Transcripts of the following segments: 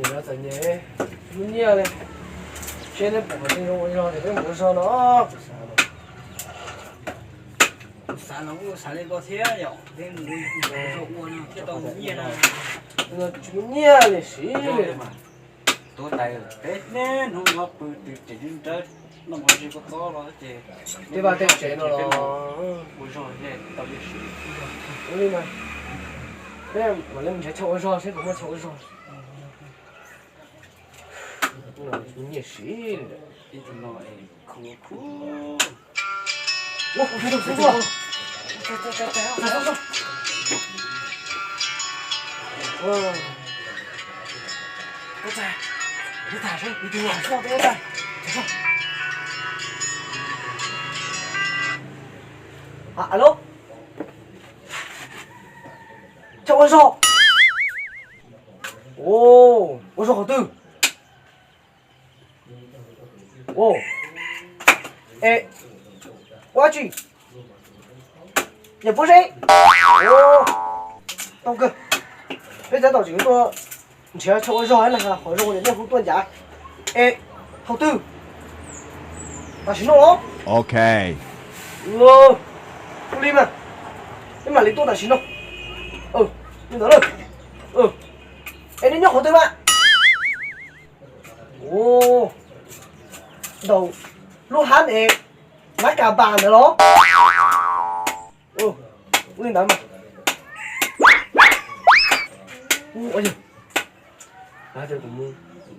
Yog txom nyem, tsis muaj nyiaj li. Seb neb puas muaj neeg zoo ua zog ces peb mus ua zog no. Kuv xav no kuj xav li koj thiab yom, peb mus ua zog ua no thiaj tau nyiaj na. Tsis muaj nyiaj li siv li. Tuav tais peb niaj hnub nyob pw twb tsev nrawm nrawm, noj mov ze kua txob los ces tej vaj tej tsev no los ua zog tau nyiaj siv. Ua li mas, peb mam li mus nrhiav chaw ua zog seb puas muaj chaw ua zog. Nyiaj siv li. Alo, chaw ua zog. Ua zog qhov twg? Es ua dab tsi? Yog pob zeb. Tau kawg, peb tab tom tseem tuaj nrhiav chaw ua zog na, qhov zoo ces nej hu tuaj ncav. Es thaum twg? Tam sim no los? Ok. Ua li mas, peb mam li tuaj tam sim no. Li ntawd na. Es nej nyob qhov twg mas? Ntawm lub hab es nab kas npas ntawd los? Ua li ntawd mas.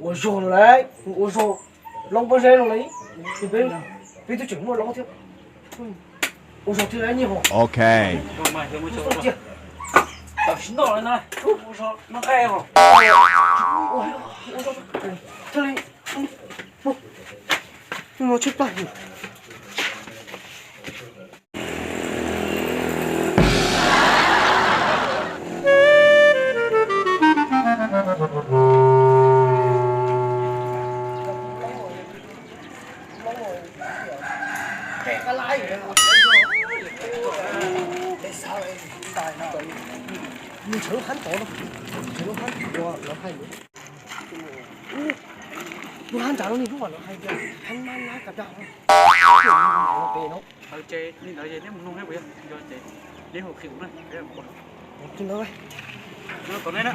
Ua zog no lauj, ua zog loob pob zeb no lauj, peb twb tseem muaj loob thiab. Ua zog thiaj li nyiaj hos. Ok. Tam sim no no nqaij hos. Thiaj li no tshaib plab. Nws ntshaw lub hab tod no, ntshaw lub hab uas lawv hais. Lub hab ntsav no niaj hnub lawv hais tias hab mab nab kas npas no. Ces li ntawd ces neb mus nug neb puas yog, yog ces neb hu qhia kuv na, peb mus ua. Li ntawd, tom nej na.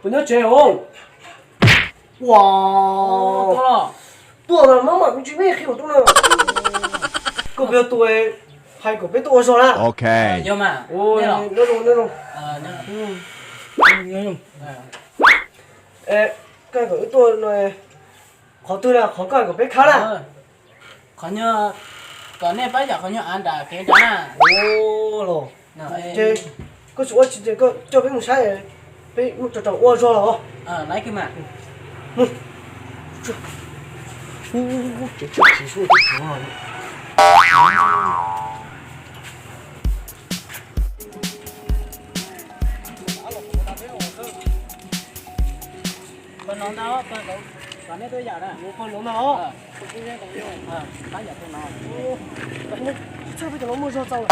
Puas nyob tsev os? Ua, tuaj los mas kuv tsis nej qhia kuv tuaj na. Koj puas yog tus hais kom peb tuaj ua zog na? Ok. Nyob zoo, nyob zoo. Koj kom wb tuaj no, qhov twg na, qhov koj hais kom peb khab na? Qhov nyuag, kom nej pab yam qhov nyuag av nram kev nrad na. Los, ces koj tsis ua tsis ces koj coj peb mus saib, peb mus rau rau ua zog los. Laiv kiag mas. Qhov no ntag, kom nej tuaj yam na. Qhov no ntag. Pab yam qhov no. Txhawj peb cov no muaj zog txaus.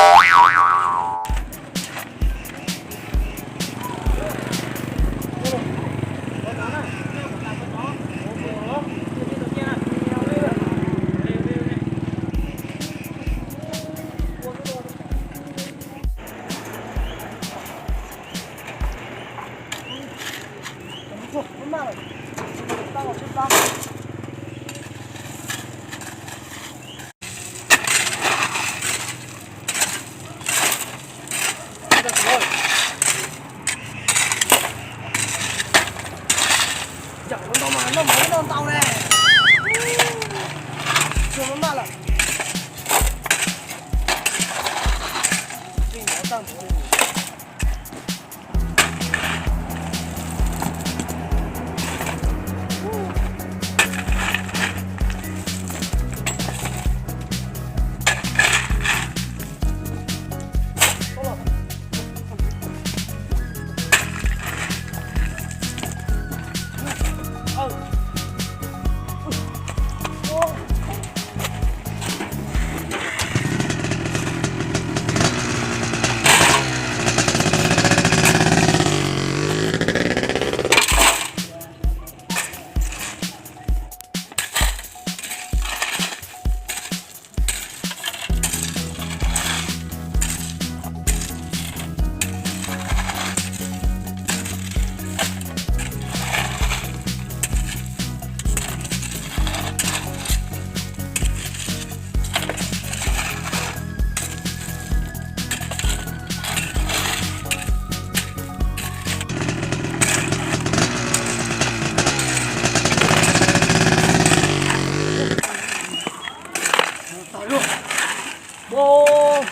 Kuv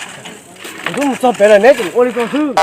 twb mus txog pem lawm neb tseem ua li ko xwb.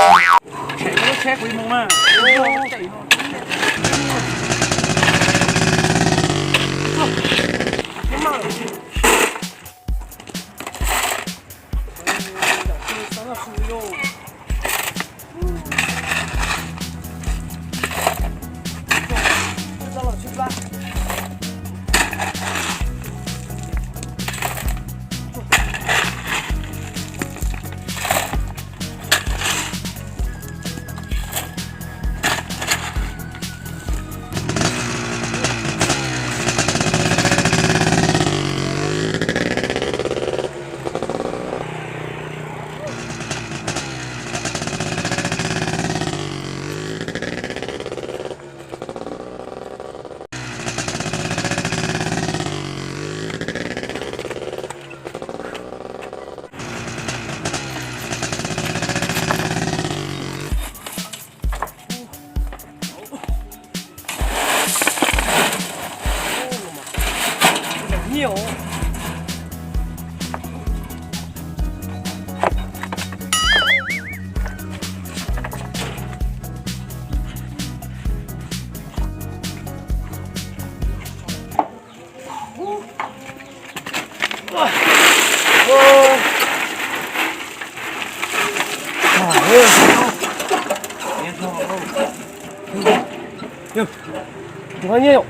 Tus nqa nyiaj yom?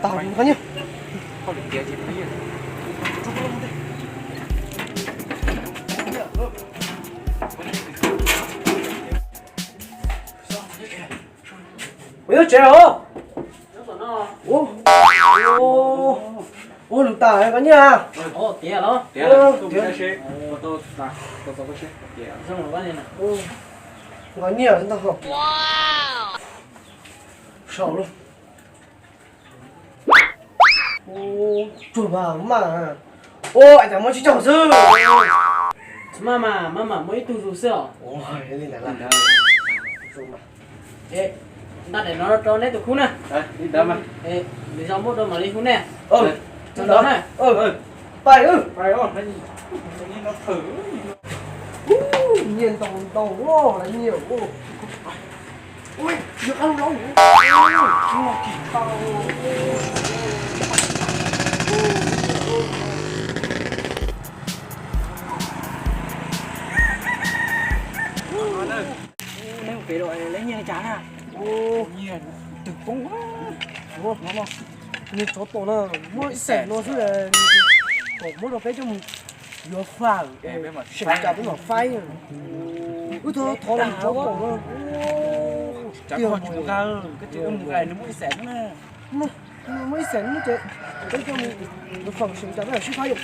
Tag tus nqa nyiaj. Kuv yuav tsev os. Ua lus tas nqa nyiaj. Nqa nyiaj ntag. Saum lub. Tsuag mas maj. Ua cas muaj tsib caug xwb. Tsis maj mas, maj mam muaj ib tug zus xwb os. Ntaj daim no rau neb tus khub na. Lwm zaus muaj dua mam li hu nej. Tus ntawd na. Pais. Nyiaj ntau ntau lawm nyiaj. Neb mus pem lawm, lawv nyiag li cas na? Nyiag twg poob. Nyiag tsov tom na, muab ib xees no xwb, kom muab rau peb coj mus yuav fawm, seem cas peb mam faib. Wb thov thov los tsov tom na. Tiag, mus nqa, nws muab ib xees na. Muab ib xees no ces peb coj mus yuav fawm seem cas peb mam sib faib yom.